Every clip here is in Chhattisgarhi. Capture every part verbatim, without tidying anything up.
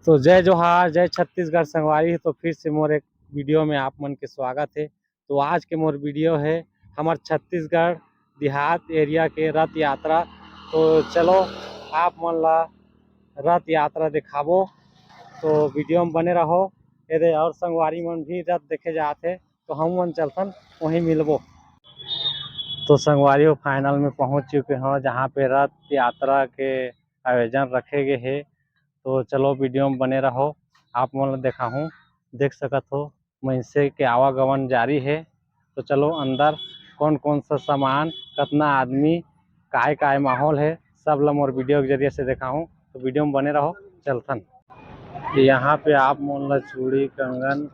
तो जय जोहार, जय छत्तीसगढ़ संगवारी। तो फिर से मोर एक वीडियो में आप मन के स्वागत है। तो आज के मोर वीडियो है हमर छत्तीसगढ़ देहात एरिया के रथ यात्रा। तो चलो, आप मन ला रथ यात्रा दिखाबो, तो वीडियो में बने रहो। एदे और संगवारी मन भी रथ देखे जात है, तो हम मन चलथन, वहीं मिलबो। तो संगवारी हो, फाइनल में पहुंच चुके हों, जहाँ पे रथ यात्रा के आयोजन रखे गए है। तो चलो, वीडियो में बने रहो, आप मन ला देखाहूँ। देख सकत हो, मइनसे के आवागमन जारी है। तो चलो, अंदर कौन कौन सा सामान, कतना आदमी, काय काय माहौल है, सब ला मोर वीडियो के जरिए से देखाहूँ। तो वीडियो में बने रहो, चलथन। यहाँ पे आप मन ला चूड़ी, कंगन,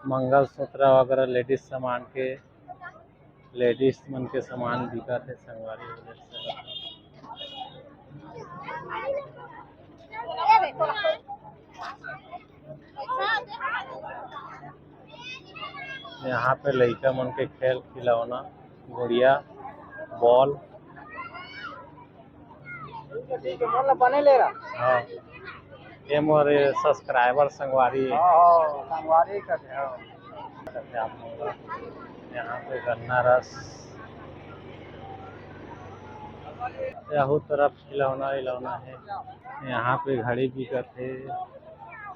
मंगलसूत्र वगैरह, लेडीज सामान के, लेडीज मन के सामान बिकत है संगवारी हो, देख सकत हो। यहाँ पे लइका मन के खेल खिलौना, गुड़िया, बॉल। ठीक है, ठीक है, मोर ला बने ले रहा। हाँ, ये मोर सब्सक्राइबर संगवारी। हाँ, हाँ, संगवारी का है, हाँ। आप लोग यहाँ पे गन्ना रस, यहू तरफ खिलौना इलौना है। यहाँ पे घड़ी बिकत है,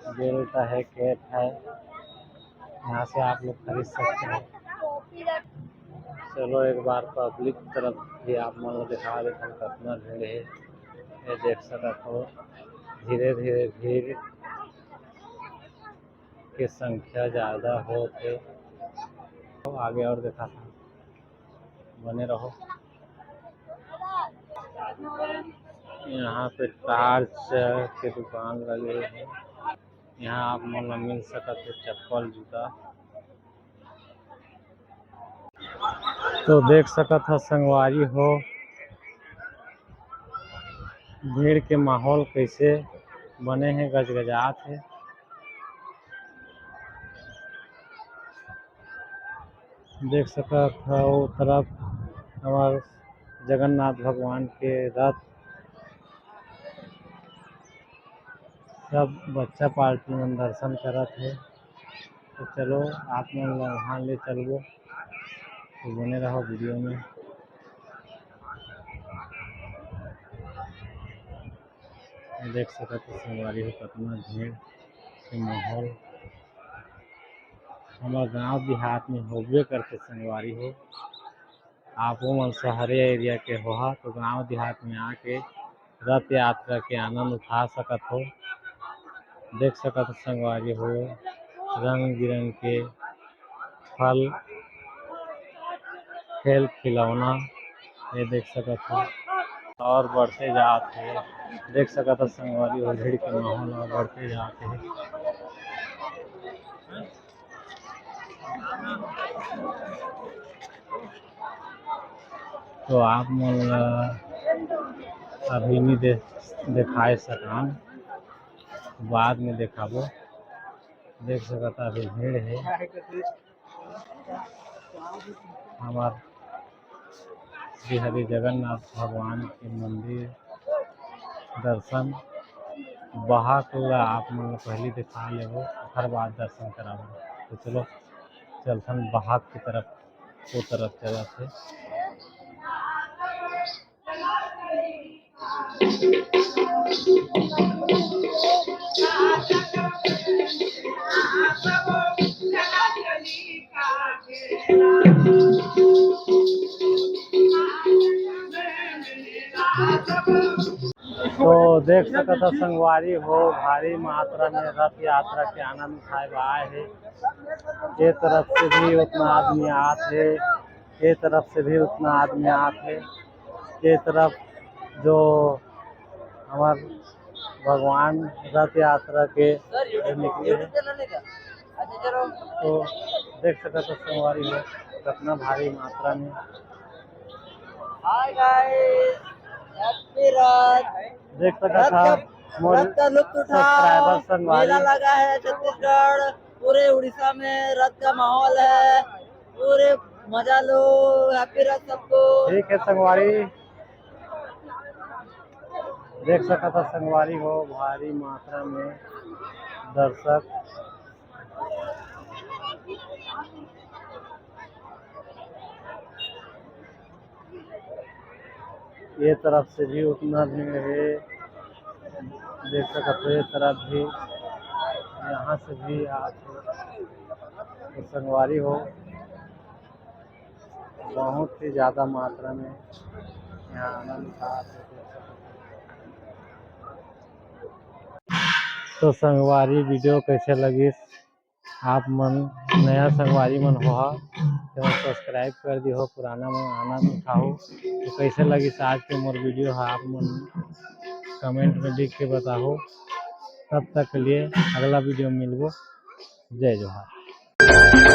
बेल्ट है, कैप है, यहाँ से आप लोग खरीद सकते हैं। चलो, एक बार पब्लिक तरफ भी आप मन ला दिखा देथन, कितना भीड़ है, ये देख सकत हो। धीरे धीरे भीड़ के संख्या ज्यादा होत है। तो आगे और दिखाथन, बने रहो। यहाँ पे टार्च के दुकान लगे हुए हैं। यहाँ आप मन ला मिल सकत है चप्पल, जूता। तो देख सकत ह संगवारी हो, भीड़ के माहौल कैसे बने हे, गजगजात हे। देख सकत ह, वो तरफ हमर जगन्नाथ भगवान के रथ, सब बच्चा पार्टी मन दर्शन करत हे। तो चलो, आप मन ला वहाँ ले चलबो, तो बने रहो वीडियो में। देख सकत हो संगवारी हो, कितना भीड़ के माहौल हमर गांव देहात में होबे करथे संगवारी हो। आप मन शहरी एरिया के होहा तो गांव देहात में आके रथ यात्रा के आनंद उठा सकत हो। देख सकत हो संगवारी हो, रंग बिरंग के फल, खेल खिलौना, ये देख सकत हो और बढ़ते जात हे। देख सकत हो संगवारी हो, भीड़ के माहौल और बढ़ते जात हे। तो आप मन ला अभी नहीं दे, दिखाए सकान, बाद में दिखाबो। देख सकत हो अभी भीड़ हे। हमार श्री हरि जगन्नाथ भगवान के मंदिर दर्शन, बाहर ला आप मन ला पहली दिखा लेबो, ओकर बाद दर्शन कराबो। तो चलो, चलथन बाहर की तरफ, वो तरफ चलत हे। तो देख सकत हो संगवारी हो, भारी मात्रा में रथ यात्रा के आनंद उठाए बर आए हे। ये तरफ से भी उतना आदमी आत हे, ये तरफ से भी उतना आदमी आत हे। ये तरफ जो हमार भगवान रथ यात्रा के निकले हे, तो देख सकत हो संगवारी हो, कितना भारी मात्रा में। हाय गाइस, हैप्पी रथ। देख सकत हो मोर रथ का लुत्फ उठाओ। सब्सक्राइबर संगवारी। मेला लगा है छत्तीसगढ़, पूरे उड़ीसा में रथ का माहौल है, पूरे मजा लो, हैप्पी रथ सबको। ठीक है संगवारी, देख सकत हो संगवारी हो, भारी मात्रा में दर्शक, ये तरफ से भी उतना भीड़ है, देख सकत हो, ये तरफ भी, यहाँ से भी आज तो संगवारी हो, बहुत ही ज़्यादा मात्रा में यहाँ आनंद उठा सकते हैं। तो संगवारी, वीडियो कैसे लगिस? आप मन नया संगवारी मन होहा तो सब्सक्राइब कर दिहो, पुराना मन आनंद उठाओ। तो कैसे लगिस आज के मोर वीडियो हा, आप मन कमेंट में लिख के बताओ। तब तक के लिए अगला वीडियो में मिलबो। जय जोहार।